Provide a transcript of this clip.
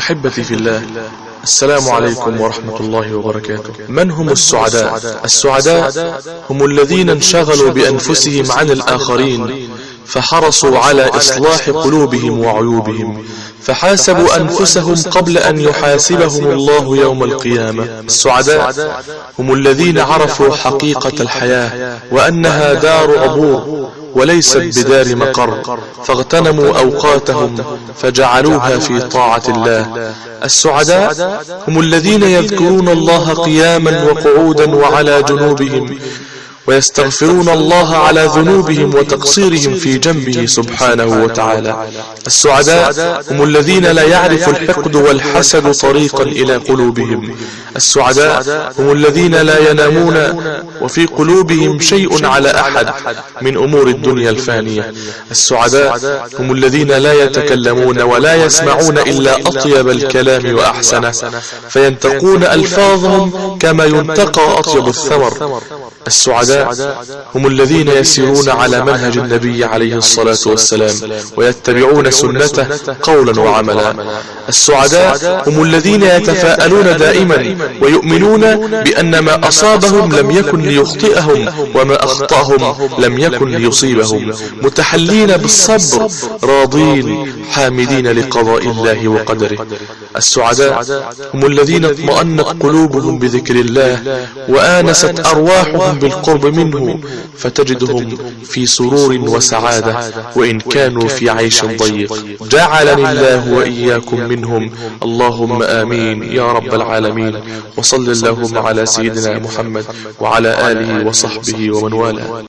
أحبتي في الله، السلام عليكم ورحمة الله وبركاته. من هم السعداء؟ السعداء هم الذين انشغلوا بأنفسهم عن الآخرين، فحرصوا على إصلاح قلوبهم وعيوبهم، فحاسبوا أنفسهم قبل أن يحاسبهم الله يوم القيامة. السعداء هم الذين عرفوا حقيقة الحياة وأنها دار عبور وليست بدار مقر، فاغتنموا أوقاتهم فجعلوها في طاعة الله. السعداء هم الذين يذكرون الله قياما وقعودا وعلى جنوبهم، ويستغفرون الله على ذنوبهم وتقصيرهم في جنبه سبحانه وتعالى. السعداء هم الذين لا يعرف الحقد والحسد طريقا إلى قلوبهم. السعداء هم الذين لا ينامون وفي قلوبهم شيء على أحد من أمور الدنيا الفانية. السعداء هم الذين لا يتكلمون ولا يسمعون إلا أطيب الكلام وأحسنه، فينتقون ألفاظهم كما ينتقى أطيب الثمر. السعداء هم الذين يسيرون على منهج النبي عليه الصلاة والسلام ويتبعون سنته قولا وعملا. السعداء هم الذين يتفاءلون دائما ويؤمنون بأن ما أصابهم لم يكن ليخطئهم وما أخطأهم لم يكن ليصيبهم، متحلين بالصبر راضين حامدين لقضاء الله وقدره. السعداء هم الذين اطمأنت قلوبهم بذكر الله وآنست أرواحهم بالقرب منه، فتجدهم في سرور وسعادة وإن كانوا في عيش ضيق. جعلني الله وإياكم منهم، اللهم آمين يا رب العالمين. وصل اللهم على سيدنا محمد وعلى آله وصحبه ومن والاه.